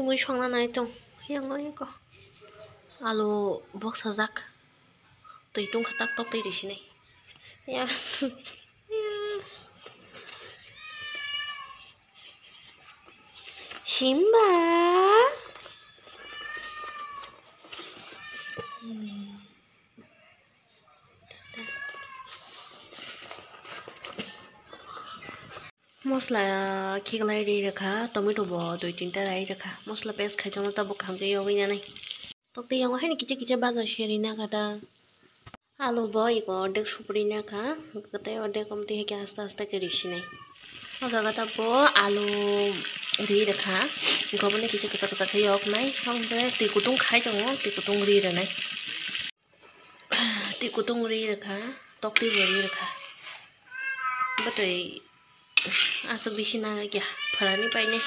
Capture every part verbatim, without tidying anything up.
Mui songna nai tong. Yang oi ko. Alu boksa jak. Twi tong kha tak tok twi risi nai. Ya. Simba. Mosla khiklai ri rwkha, tomato bo dui tinta rai rwkha. Mosla paste khaijakno tabuk kaham khe yogwi nanai. Tokti yango haino kicha kicha baja seri nakha da. Alu bo iko ordek supri nakha, tei ordek omtwi hai khe aste aste khe risinai. O jaga tabuk alu ri rwkha, iko boni kicha kicha kicha khe yoknai. Tei twi kutung khai tongo, twi kutung ri rwnai. Twi kutung ri rwkha, tokti bo ri rwkha. Bwtwi aswk bisi nang kya phalani paine.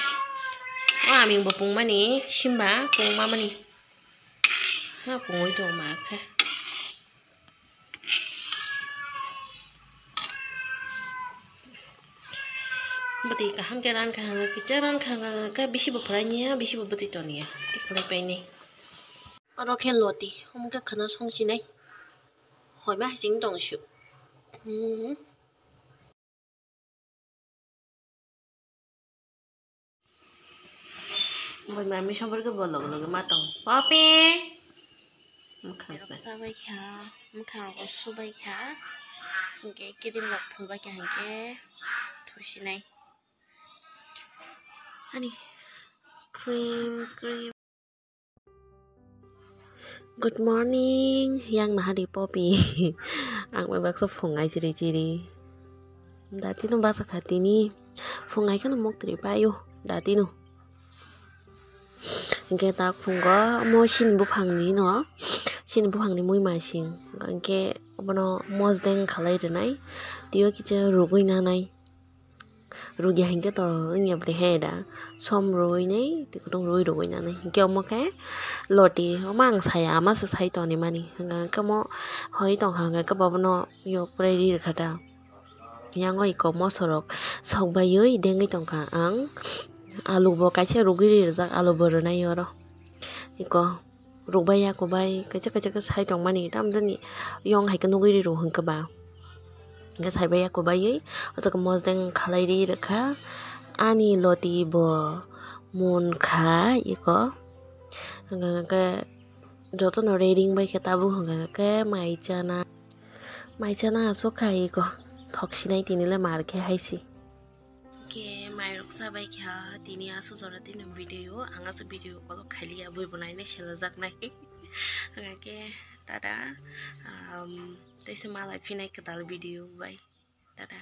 O aming bo pungmani simba pungmamani. Ha pungwi tong ma khe. Bwtwi kaham khe ran kha hwnga, kicha ran kha hwnga khe bisi bo phalai niya, bisi bo bwtwi toniya. Tikhlai paine. Oro khe loti, omo khe khwna songsinai. Hoi ma hai sing tong su. Hmm. Bai mami sopor khe bo loge loge ma tong. Popi. Mwkhang Rok sa. Sabai kha, mwkhang rok subai kha. Hwnkhe cream rok phulbai kha hwnkhe thusinai. Ani cream, cream. Good morning, yang naha di Poppy. Ang bai baksa phungai chiri chiri. Dati no basa kha tini. Phungai kheno mok tiri payo. Dati no. Hwnkhe tak phungo mo sini buphang ni no. Sini buphang ni mui masing. Hwnkhe obono mosdeng khalai rwnai. Tio kicha rugui nanai. Rugya hinkhe to wngya bwlai he da. Som rui nai, twi kutung rui rugui nani. Hinkhe omo khe loti, omo ang saya, ama se sai toni mani. Hwnka hwnkhe omo hoi tongkha hwnkhe bobono yok kwrai ri rwkha da. Yango iko mosorok sok baiwi dengwi tongkha ang. Alu bo kaisa rugwi ri rijak, alu bo rwnai oro. Iko. Rukbai ya kubai, kaisa kaisa khe sai tongmani, tamjani yong hai khe nugwi ri rw hwnkhe ba. Hwnkhe saibai ya kubai, o jaga mosdeng khalai ri rwkha. Ani loti bo munkha iko. Hwnkhe jotono ready wngbai khe tabuk hwnkhe mai chana, mai chana aswk kha iko. Thok sinai tini le mar khe hai se. Hwnkhe mairok chabai kha tini aswk jora tini video, ang aswk video kolok khailiya, bui bo nainai selajaknai. Hwnkhe tada, um, teisa malai phinai kwtal video bai. Tada.